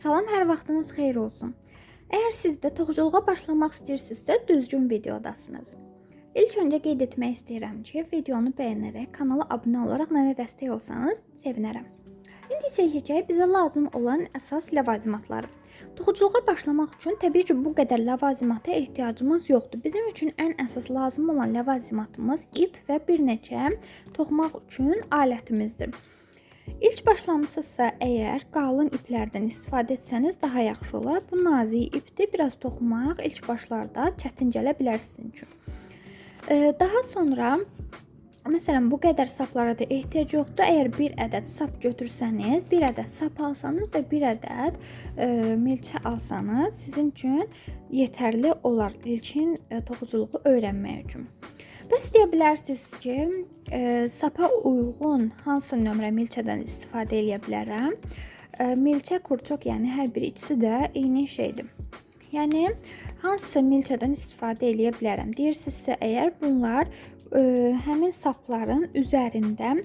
Salam, hər vaxtınız xeyir olsun. Əgər siz də toxuculuğa başlamaq istəyirsinizsə, düzgün videodasınız. İlk öncə qeyd etmək istəyirəm ki, videonu bəyənərək kanala abunə olaraq mənə dəstək olsanız sevinərəm. İndi isə keçək bizə lazım olan əsas ləvazimatlara. Toxuculuğa başlamaq üçün təbii ki, bu qədər ləvazimata ehtiyacımız yoxdur. Bizim üçün ən əsas lazım olan ləvazimatımız ip və bir neçə toxumaq üçün alətimizdir. İlk başlamısınızsa əgər qalın iplərdən istifadə etsəniz daha yaxşı olar. Bu nazik ipdir. Biraz toxumaq ilk başlarda çətin gələ bilər sizin üçün. Daha sonra məsələn bu qədər saplara da ehtiyac yoxdur. Əgər bir ədəd sap götürsəniz, bir ədəd sap alsanız və bir ədəd milçə alsanız sizin üçün yetərli olar ilkin toxuculuğu öyrənmək üçün. Bəs deyə bilərsiniz ki, sapa uyğun hansı nömrə milçədən istifadə eləyə bilərəm? Milçə, kurçok, yəni hər bir ikisi də eyni şeydir. Yəni hansısa milçədən istifadə eləyə bilərəm deyirsinizsə əgər, bunlar həmin sapların üzərində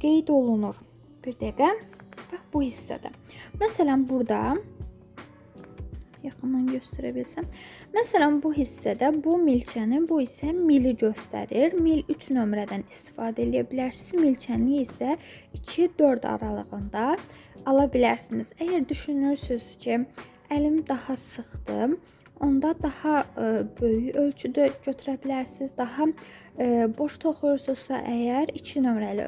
qeyd olunur. Bir dəqiqə. Bax bu hissədə. Məsələn burada yaxından göstərə bilsəm. Məsələn bu hissədə bu milçəni, bu isə mili göstərir. Mil 3 nömrədən istifadə edə bilərsiniz. Milçəni isə 2-4 aralığında ala bilərsiniz. Əgər düşünürsünüz ki, əlim daha sıxdır, onda daha böyük ölçüdə götürə bilərsiniz. Daha boş toxuyursunuzsa əgər 2 nömrəli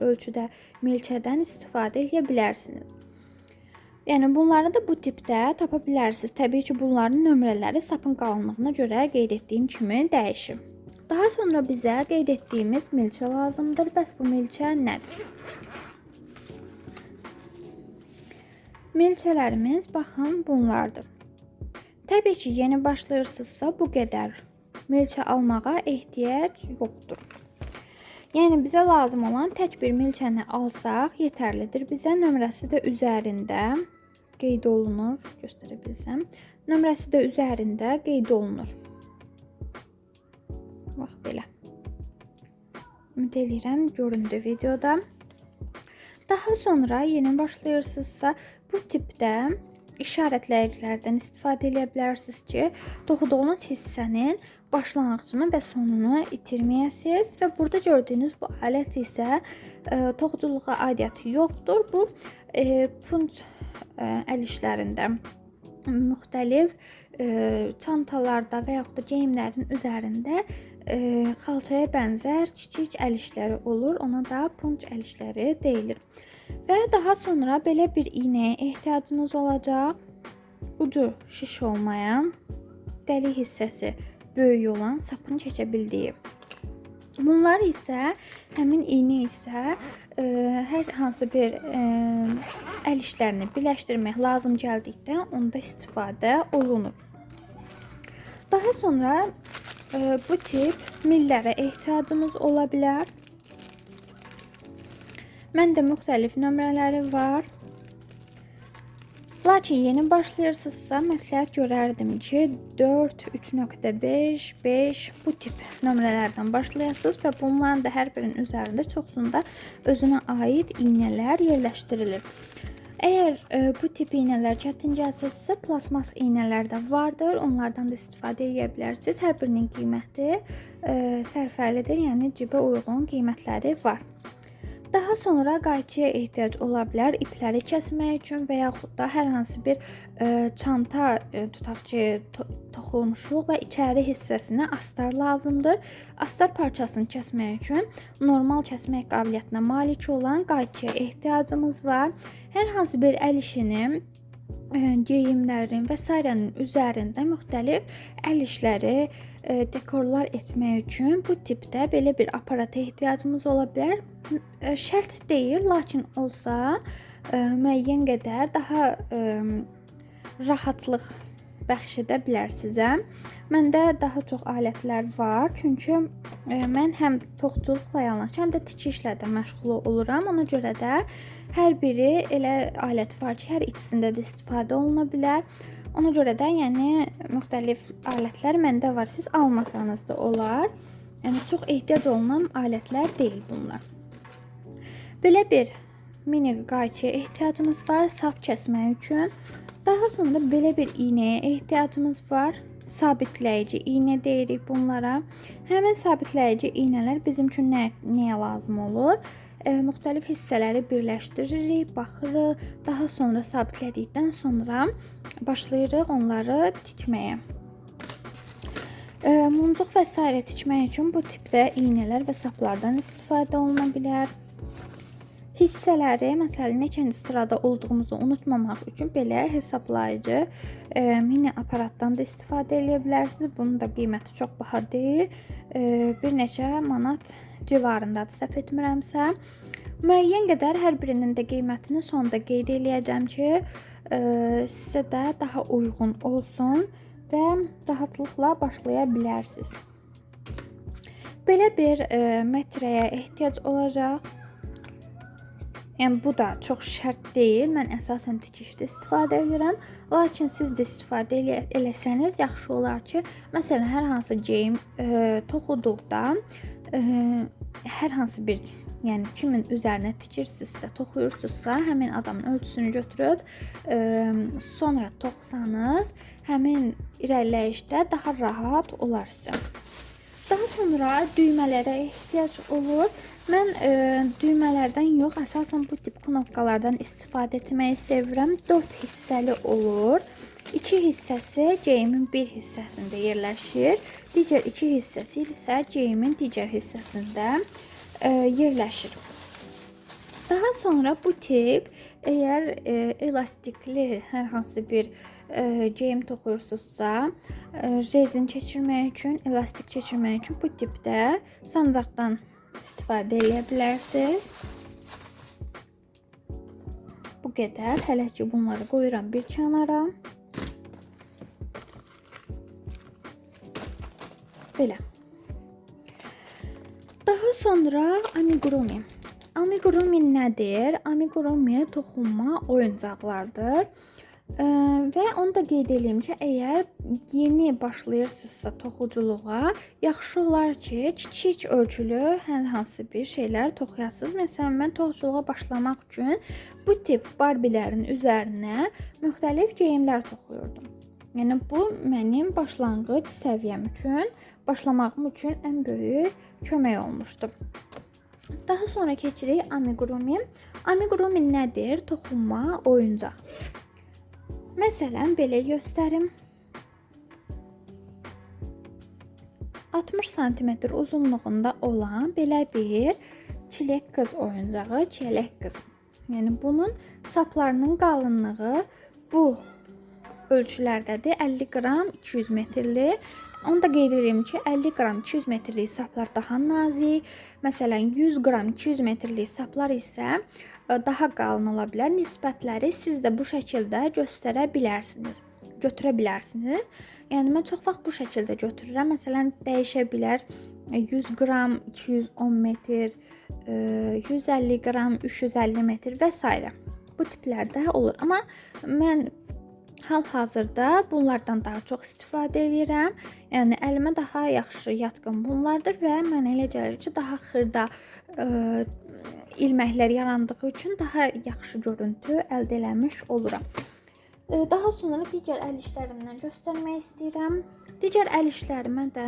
ölçüdə milçədən istifadə edə bilərsiniz. Yəni bunları da bu tipdə tapa bilərsiniz. Təbii ki, bunların nömrələri sapın qalınlığına görə qeyd etdiyim kimi dəyişir. Daha sonra bizə qeyd etdiyimiz milçə lazımdır. Bəs bu milçə nədir? Milçələrimiz baxın bunlardır. Təbii ki, yeni başlayırsınızsa bu qədər milçə almağa ehtiyac yoxdur. Yəni bizə lazım olan tək bir milçəni alsaq yetərlidir. Bizə nömrəsi də üzərində qeyd olunur. Göstərə bilsəm. Nömrəsi də üzərində qeyd olunur. Bax belə. Ümid eləyirəm göründü videoda. Daha sonra yeni başlayırsınızsa bu tipdə işarətləyicilərdən istifadə edə bilərsiniz ki, toxuduğunuz hissənin başlanğıcını və sonunu itirməyəsiniz. Və burada gördüyünüz bu alət isə toxuculuğa aidiyyəti yoxdur. Bu punç əl işlərində müxtəlif çantalarda və yaxud da geyimlərin üzərində xalçaya bənzər kiçik əl işləri olur. Ona da punç əl işləri deyilir. Və daha sonra belə bir iynəyə ehtiyacınız olacaq. Ucu şiş olmayan, dəlik hissəsi böyük olan sapını çəkə bildiyi. Bunlar isə, həmin iynə isə hər hansı bir əl işlərini birləşdirmək lazım gəldikdə onda istifadə olunur. Daha sonra bu tip millərə ehtiyacımız ola bilər. Məndə müxtəlif nömrələri var. Lakin yeni başlayırsınızsa məsləhət görərdim ki, 4, 3.5, 5 bu tip nömrələrdən başlayasınız və bunların da hər birinin üzərində çoxsunda özünə aid iynələr yerləşdirilir. Əgər bu tip iynələr çətin gəlsə sizə plasmas iynələr də vardır. Onlardan da istifadə edə bilərsiniz. Hər birinin qiyməti sərfəlidir, yəni cibə uyğun qiymətləri var. Daha sonra qayçıya ehtiyac ola bilər ipləri kəsmək üçün və yaxud da hər hansı bir çanta tutaq ki, toxunmuşuq və içəri hissəsinə astar lazımdır. Astar parçasını kəsmək üçün normal kəsmək qabiliyyətinə malik olan qayçıya ehtiyacımız var. Hər hansı bir əl işini, geyimlərin və sairənin üzərində müxtəlif əl işləri, dekorlar etmək üçün bu tipdə belə bir aparata ehtiyacımız ola bilər. Şərt deyil, lakin olsa müəyyən qədər daha rahatlıq bəxş edə bilər sizə. Məndə daha çox alətlər var, çünki mən həm toxuculuqla yanaşı, həm də tikişlə də məşğul oluram. Ona görə də hər biri elə alət var ki, hər ikisində də istifadə oluna bilər. Ona görə də yəni müxtəlif alətlər məndə var. Siz almasanız da olar. Yəni çox ehtiyac olunan alətlər deyil bunlar. Belə bir mini qayçıya ehtiyacımız var sap kəsmək üçün. Daha sonra belə bir iynəyə ehtiyacımız var. Sabitləyici iynə deyirik bunlara. Həmin sabitləyici iynələr bizim üçün nəyə lazım olur? Müxtəlif hissələri birləşdiririk, baxırıq. Daha sonra sabitlədikdən sonra başlayırıq onları tikməyə. Muncuq və sairə tikmək üçün bu tipdə iynələr və saplardan istifadə oluna bilər. Hissələri, məsələn, neçənci sırada olduğumuzu unutmamaq üçün belə hesablayıcı mini aparatdan da istifadə edə bilərsiniz. Bunun da qiyməti çox baha deyil. Bir neçə manat civarındadır, səhv etmirəmsə. Müəyyən qədər hər birinin də qiymətini sonda qeyd eləyəcəm ki, sizə də daha uyğun olsun və rahatlıqla başlaya bilərsiniz. Belə bir metrəyə ehtiyac olacaq. Yəni bu da çox şərt deyil. Mən əsasən tikişdə istifadə edirəm. Lakin siz də istifadə eləsəniz yaxşı olar ki, məsələn, hər hansı geyim toxuduqda hər hansı bir, yəni kimin üzərinə tikirsinizsə, toxuyursunuzsa, həmin adamın ölçüsünü götürüb sonra toxusanız, həmin irəliləyişdə daha rahat olar sizə. Daha sonra düymələrə ehtiyac olur. Mən düymələrdən yox, əsasən bu tip knopkalardan istifadə etməyi sevirəm. 4 hissəli olur. 2 hissəsi geyimin bir hissəsində yerləşir. Digər 2 hissəsi isə geyimin digər hissəsində yerləşir. Daha sonra bu tip, əgər elastikli hər hansı bir geyim toxuyursunuzsa, rezin keçirmək üçün, elastik keçirmək üçün bu tipdə sancaqdan istifadə edə bilərsiniz. Bu qədər. Hələ ki bunları qoyuram bir kənara. Belə. Daha sonra amigurumi. Amigurumi nədir? Amigurumi toxunma oyuncaqlardır. Və onu da qeyd edeyim ki, əgər yeni başlayırsınızsa toxuculuğa, yaxşı olar ki, kiçik ölçülü hər hansı bir şeylər toxuyasınız. Məsələn, mən toxuculuğa başlamaq üçün bu tip barbilərin üzərinə müxtəlif geyimlər toxuyurdum. Yəni bu mənim başlanğıc səviyyəm üçün, başlamağım üçün ən böyük kömək olmuşdu. Daha sonra keçirik amigurumi. Amigurumi nədir? Toxunma oyuncaq. Məsələn, belə göstərim. 60 sm uzunluğunda olan belə bir çilek qız oyuncağı, çiyələk qız. Yəni bunun saplarının qalınlığı bu ölçülərdədir. 50 qram 200 metrli. Onu da qeyd edirəm ki, 50 qram 200 metrlik saplar daha nazik. Məsələn, 100 qram 200 metrlik saplar isə daha qalın ola bilər. Nisbətləri siz də bu şəkildə göstərə bilərsiniz, götürə bilərsiniz. Yəni mən çox vaxt bu şəkildə götürürəm. Məsələn, dəyişə bilər. 100 qram 210 metr, 150 qram 350 metr və s. Bu tiplərdə olur. Amma mən hal-hazırda bunlardan daha çox istifadə edirəm. Yəni əlimə daha yaxşı yatqın bunlardır və mənə elə gəlir ki, daha xırda ilməklər yarandığı üçün daha yaxşı görüntü əldə eləmiş oluram. Daha sonra digər əl işlərimdən göstərmək istəyirəm. Digər əl işlərimə də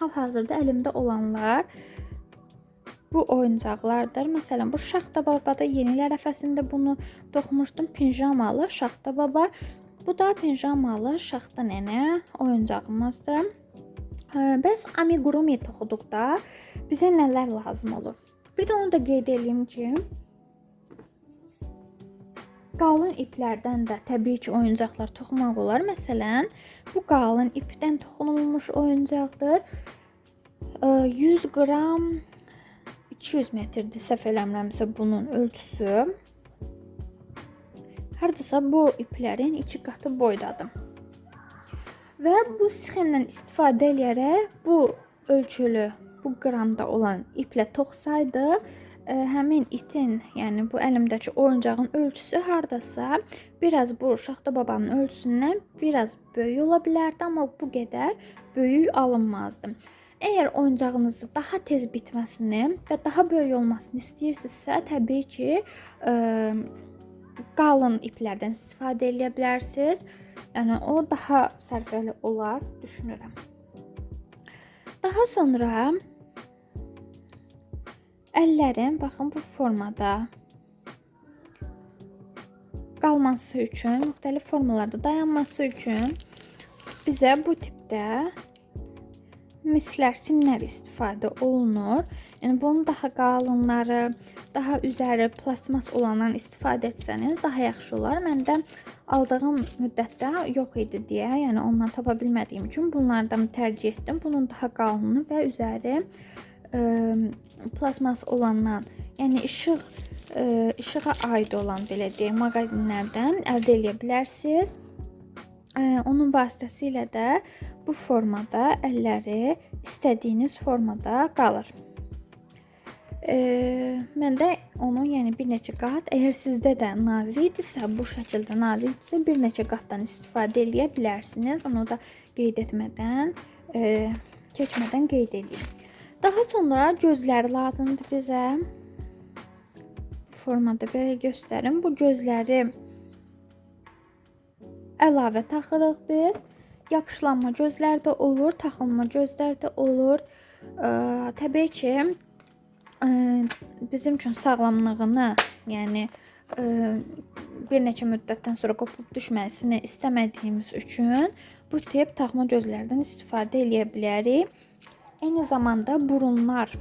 hal-hazırda əlimdə olanlar bu oyuncaqlardır. Məsələn, bu Şaxta Babada yeni il ərəfəsində bunu toxumuşdum. Pijamalı Şaxta Baba. Bu da pijamalı Şaxta Nənə oyuncağımızdır. Bəs amigurumi toxuduqda bizə nələr lazım olur? Bir də onu da qeyd edeyim ki, qalın iplərdən də təbii ki, oyuncaqlar toxumaq olar. Məsələn, bu qalın ipdən toxunulmuş oyuncaqdır. 100 qram 200 metrdir, səhv eləmirəmsə bunun ölçüsü. Hardasa bu iplərin 2 qatı boydadır. Və bu sxemdən istifadə eləyərək bu ölçülü, bu qramda olan iplə toxusaydı, həmin itin, yəni bu əlimdəki oyuncağın ölçüsü hardasa biraz bu Şaxta Babanın ölçüsündən biraz böyük ola bilərdi, amma bu qədər böyük alınmazdı. Əgər oyuncağınızı daha tez bitməsini və daha böyük olmasını istəyirsinizsə, təbii ki, qalın iplərdən istifadə edə bilərsiniz. Yəni o daha sərfəli olar düşünürəm. Daha sonra əllərin baxın bu formada qalması üçün, müxtəlif formalarda dayanması üçün bizə bu tipdə mislər, simlər istifadə olunur. Yəni bunun daha qalınları, daha üzəri plastmas olandan istifadə etsəniz daha yaxşı olar. Məndə aldığım müddətdə yox idi deyə, yəni ondan tapa bilmədiyim üçün bunlardan tərcih etdim. Bunun daha qalını və üzəri plastmas olandan, yəni işığa aid olan belə deyək, mağazinlərdən əldə edə bilərsiniz. Onun vasitəsilə də bu formada əlləri istədiyiniz formada qalır. Məndə onu yəni bir neçə qat, əgər sizdə də nazikdirsə, bu şəkildə nazikdirsə bir neçə qatdan istifadə eləyə bilərsiniz. Onu da qeyd etmədən, keçmədən qeyd edeyim. Daha sonra gözləri lazımdır bizə. Bu formada belə göstərim. Bu gözləri əlavə taxırıq biz. Yapışlanma gözlər də olur, taxılma gözlər də olur. Təbii ki, bizim üçün sağlamlığını, yəni bir neçə müddətdən sonra qopub düşməsini istəmədiyimiz üçün bu tip taxma gözlərdən istifadə eləyə bilərik. Eyni zamanda burunlar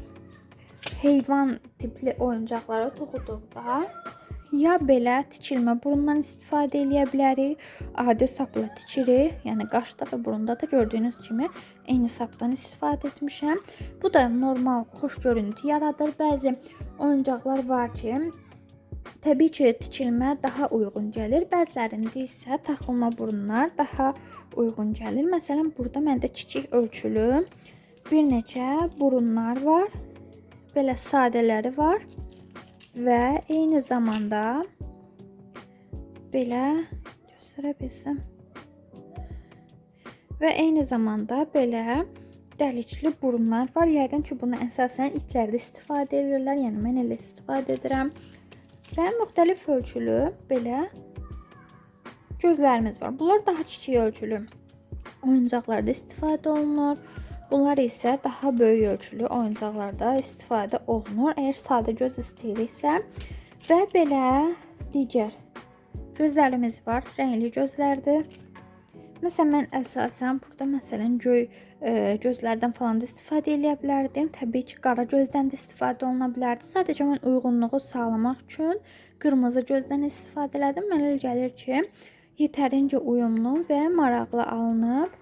heyvan tipli oyuncaqlara toxuduqda ya belə tikilmə burundan istifadə eləyə bilərik. Adi sapla tikirik. Yəni qaşda və burunda da gördüyünüz kimi eyni sapdan istifadə etmişəm. Bu da normal xoş görüntü yaradır. Bəzi oyuncaqlar var ki, təbii ki, tikilmə daha uyğun gəlir. Bəzilərində isə taxılma burunlar daha uyğun gəlir. Məsələn, burada məndə kiçik ölçülü bir neçə burunlar var. Belə sadələri var. Və eyni zamanda belə göstərə bilsəm. Və eyni zamanda belə dəlikli burunlar var. Yəqin ki, bunu əsasən itlərdə istifadə edirlər. Yəni mən elə istifadə edirəm. Və müxtəlif ölçülü belə gözlərimiz var. Bunlar daha kiçik ölçülü oyuncaqlarda istifadə olunur. Bunlar isə daha böyük ölçülü oyuncaqlarda istifadə olunur. Əgər sadə göz istəyiriksə və belə digər gözlərimiz var. Rəngli gözlərdir. Məsələn, mən əsasən burada məsələn göy gözlərdən falan da istifadə eləyə bilərdim. Təbii ki, qara gözdən də istifadə oluna bilərdi. Sadəcə mən uyğunluğu sağlamaq üçün qırmızı gözdən istifadə elədim. Mənə elə gəlir ki, yetərincə uyumlu və maraqlı alınıb.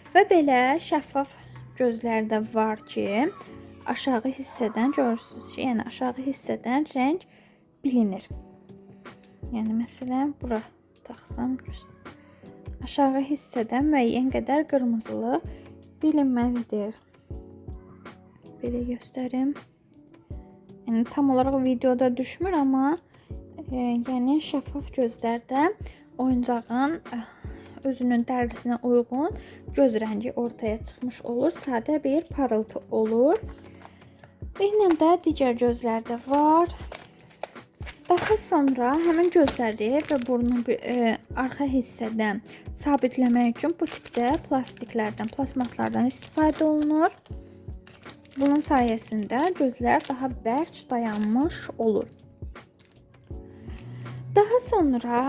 Və belə şəffaf gözlər də var ki, aşağı hissədən görürsünüz ki, yəni aşağı hissədən rəng bilinir. Yəni məsələn, bura taxsam, aşağı hissədən müəyyən qədər qırmızılıq bilinməlidir. Belə göstərim. Yəni tam olaraq videoda düşmür, amma yəni şəffaf gözlərdə oyuncağın özünün dərisinə uyğun göz rəngi ortaya çıxmış olur. Sadə bir parıltı olur. Eynən də digər gözlər də var. Daha sonra həmin gözləri və burnu bir, arxa hissədən sabitləmək üçün bu tipdə plastiklərdən, plastmaslardan istifadə olunur. Bunun sayəsində gözlər daha bərk dayanmış olur. Daha sonra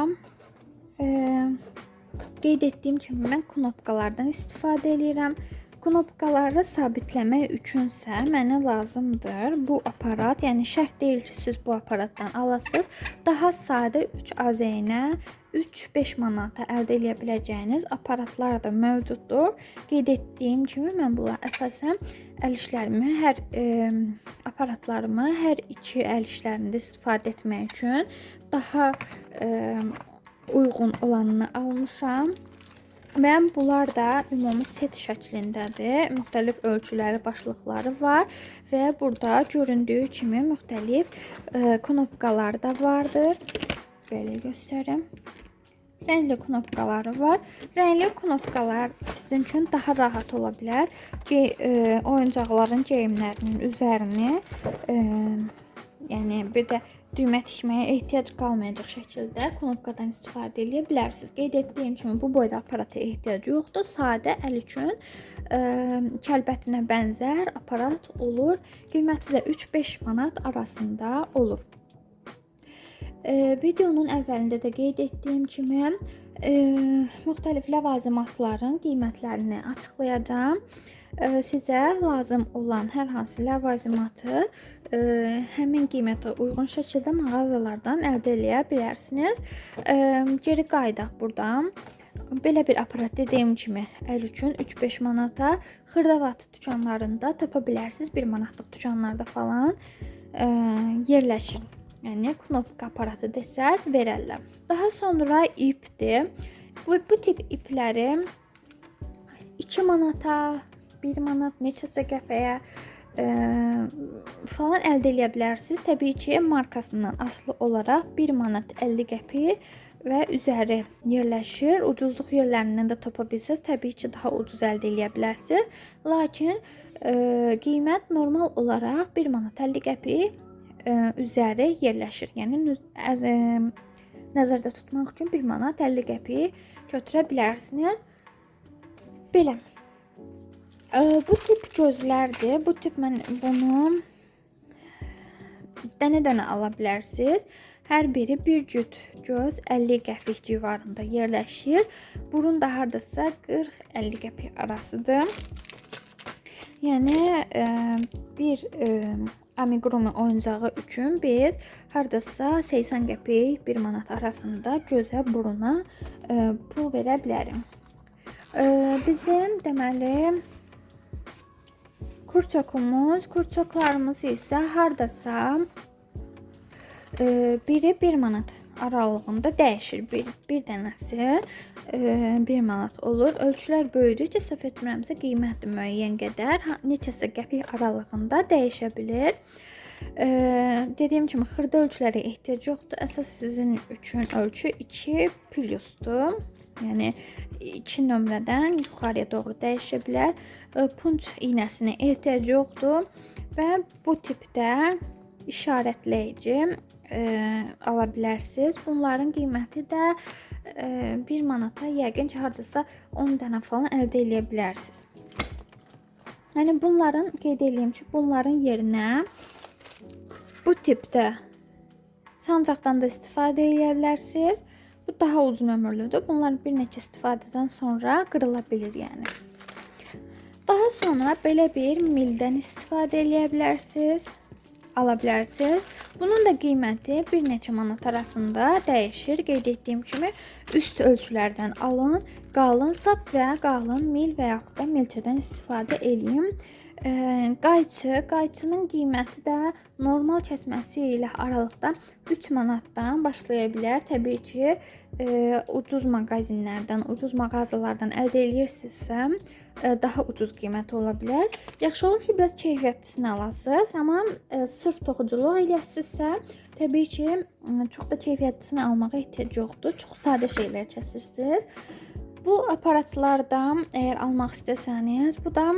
qeyd etdiyim kimi mən knopkalardan istifadə edirəm. Knopkaları sabitləmək üçünsə mənə lazımdır bu aparat. Yəni şərt deyil ki, siz bu aparatdan alasınız. Daha sadə 3 AZN-ə 3-5 manata əldə edə biləcəyiniz aparatlar da mövcuddur. Qeyd etdiyim kimi mən bunlar əsasən əl işlərimi, hər aparatlarımı hər iki əl işlərində istifadə etmək üçün daha uyğun olanını almışam. Və bunlar da ümumi set şəklindədir. Müxtəlif ölçüləri, başlıqları var və burada göründüyü kimi müxtəlif knopkalar da vardır. Belə göstərim. Rəngli knopkaları var. Rəngli knopkalar sizin üçün daha rahat ola bilər ki, oyuncaqların geyimlərinin üzərini, yəni bir də Düymə tikməyə ehtiyac qalmayacaq şəkildə knopkadan istifadə edə bilərsiniz. Qeyd etdiyim kimi bu boyda aparata ehtiyac yoxdur. Sadə əl üçün kəlbətinə bənzər aparat olur. Qiyməti də 3-5 manat arasında olur. Videonun əvvəlində də qeyd etdiyim kimi müxtəlif ləvazimatların qiymətlərini açıqlayacağam. Sizə lazım olan hər hansı ləvazimatı həmin qiymətə uyğun şəkildə mağazalardan əldə eləyə bilərsiniz. Geri qayıdaq buradan. Belə bir aparat dediyim kimi əl üçün 3-5 manata xırdavat dükanlarında tapa bilərsiniz. 1 manatlıq dükanlarda falan yerləşir. Yəni knopka aparatı desəz verərlər. Daha sonra ipdir. Bu tip ipləri 2 manata, 1 manat, neçəsə qəpəyə falan əldə eləyə bilərsiniz. Təbii ki, markasından asılı olaraq 1 manat 50 qəpik və üzəri yerləşir. Ucuzluq yerlərindən də tapa bilsəz, təbii ki, daha ucuz əldə eləyə bilərsiniz. Lakin qiymət normal olaraq 1 manat 50 qəpik üzəri yerləşir. Yəni nəzərdə tutmaq üçün 1 manat 50 qəpik götürə bilərsiniz. Belə. Bu tip gözlərdir. Bu tip mən bunu dənə-dənə ala bilərsiniz. Hər biri bir cüt göz 50 qəpik civarında yerləşir. Burun da hardasa 40-50 qəpik arasıdır. Yəni bir amigurumi oyuncağı üçün biz hardasa 80 qəpik 1 manat arasında gözə, buruna pul verə bilərik. Bizim deməli kurçokumuz, kurçoklarımız isə hardasa biri 1 manat aralığında dəyişir. Bir dənəsi 1 manat olur. Ölçülər böyüdükcə səhv etmirəmsə qiyməti müəyyən qədər, neçəsə qəpik aralığında dəyişə bilir. Dediyim kimi xırda ölçülərə ehtiyac yoxdur. Əsas sizin üçün ölçü 2 plusdur. Yəni 2 nömrədən yuxarıya doğru dəyişə bilər. Punç iynəsinə ehtiyac yoxdur və bu tipdə işarətləyici ala bilərsiniz. Bunların qiyməti də 1 manata yəqin ki, hardasa 10 dənə falan əldə eləyə bilərsiniz. Yəni bunların, qeyd eləyim ki, bunların yerinə bu tipdə sancaqdan da istifadə eləyə bilərsiniz. Bu daha uzun ömürlüdür. Bunlar bir neçə istifadədən sonra qırıla bilir yəni. Daha sonra belə bir mildən istifadə eləyə bilərsiniz, ala bilərsiniz. Bunun da qiyməti bir neçə manat arasında dəyişir. Qeyd etdiyim kimi üst ölçülərdən alın, qalın sap və qalın mil və yaxud da milçədən istifadə eləyin. Qayçı, qayçının qiyməti də normal kəsməsi ilə aralıqda 3 manatdan başlaya bilər. Təbii ki, ucuz mağazinlərdən, ucuz mağazalardan əldə eləyirsinizsə, daha ucuz qiyməti ola bilər. Yaxşı olur ki, biraz keyfiyyətlisini alasınız, amma sırf toxuculuq eləyəsinizsə, təbii ki, çox da keyfiyyətlisini almağa ehtiyac yoxdur. Çox sadə şeylər kəsirsiniz. Bu aparatlardan əgər almaq istəsəniz, bu da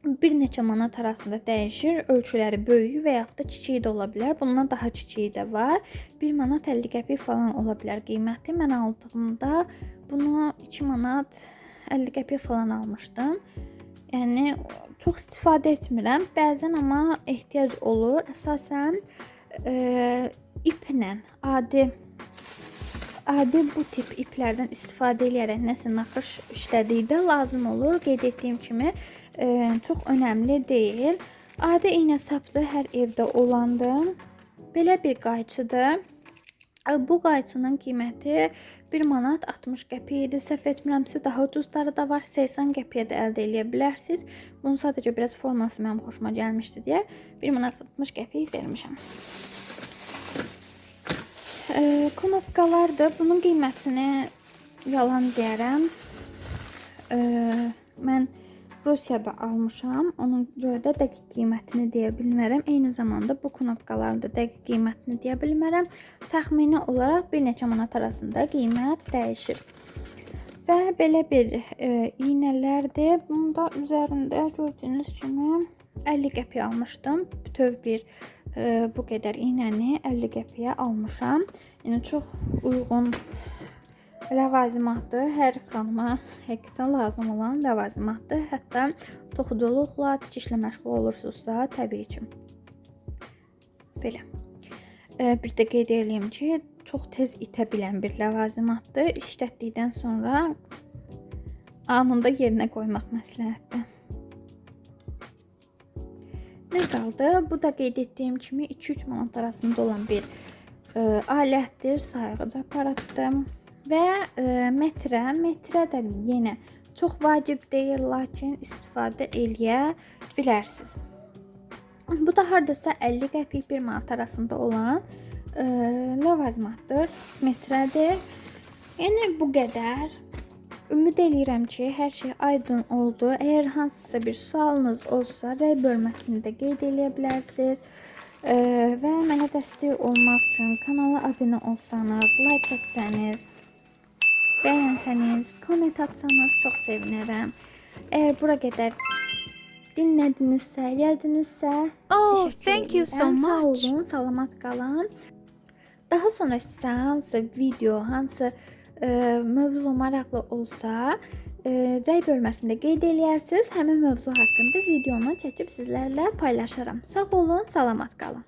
bir neçə manat arasında dəyişir. Ölçüləri böyük və yaxud da kiçiyi də ola bilər. Bundan daha kiçiyi də var. 1 manat 50 qəpik falan ola bilər qiyməti. Mən aldığımda bunu 2 manat 50 qəpik falan almışdım. Yəni çox istifadə etmirəm. Bəzən amma ehtiyac olur. Əsasən iplə adi bu tip iplərdən istifadə eləyərək nəsə naxış işlədikdə lazım olur. Qeyd etdiyim kimi çox önəmli deyil. Adi iynə sapdır, hər evdə olandır. Belə bir qayçıdır. Bu qayçının qiyməti 1 manat 60 qəpik idi. Səhv etmirəmsə daha ucuzları da var. 80 qəpiyə də əldə eləyə bilərsiniz. Bunun sadəcə biraz forması mənim xoşuma gəlmişdi deyə 1 manat 60 qəpik vermişəm. Knopkalardır. Bunun qiymətini yalan deyərəm. Mən Rusiyada almışam. Onun görə də dəqiq qiymətini deyə bilmərəm. Eyni zamanda bu knopkaların da dəqiq qiymətini deyə bilmərəm. Təxmini olaraq bir neçə manat arasında qiymət dəyişir. Və belə bir iynələrdir. Bunda üzərində gördüyünüz kimi 50 qəpik almışdım. Bütöv bir Bu qədər iynəni 50 qəpiyə almışam. Yəni çox uyğun ləvazimatdır. Hər xanıma həqiqətən lazım olan ləvazimatdır. Hətta toxuculuqla, tikişlə məşğul olursunuzsa, təbii ki. Belə. Bir də qeyd eləyim ki, çox tez itə bilən bir ləvazimatdır. İşlətdikdən sonra anında yerinə qoymaq məsləhətdir. Nə qaldı? Bu da qeyd etdiyim kimi 2-3 manat arasında olan bir alətdir, sayğıc aparatdır. Və metrə də yenə çox vacib deyil, lakin istifadə eləyə bilərsiniz. Bu da hardasa 50 qəpik 1 manat arasında olan ləvazimatdır, metrədir. Yəni bu qədər. Ümid eləyirəm ki, hər şey aydın oldu. Əgər hansısa bir sualınız olsa, rəy bölməsində qeyd eləyə bilərsiniz. Və mənə dəstək olmaq üçün kanala abunə olsanız, like etsəniz, bəyənsəniz, komment atsanız çox sevinərəm. Əgər bura qədər dinlədinizsə, gəldinizsə, Oh, təşəkkür thank you so edirəm. Sağ much. olun, salamat qalın. Daha sonra sizə hansı video, hansı mövzu maraqlı olsa, rəy bölməsində qeyd eləyərsiniz. Həmin mövzu haqqında videonu çəkib sizlərlə paylaşaram. Sağ olun, salamat qalın.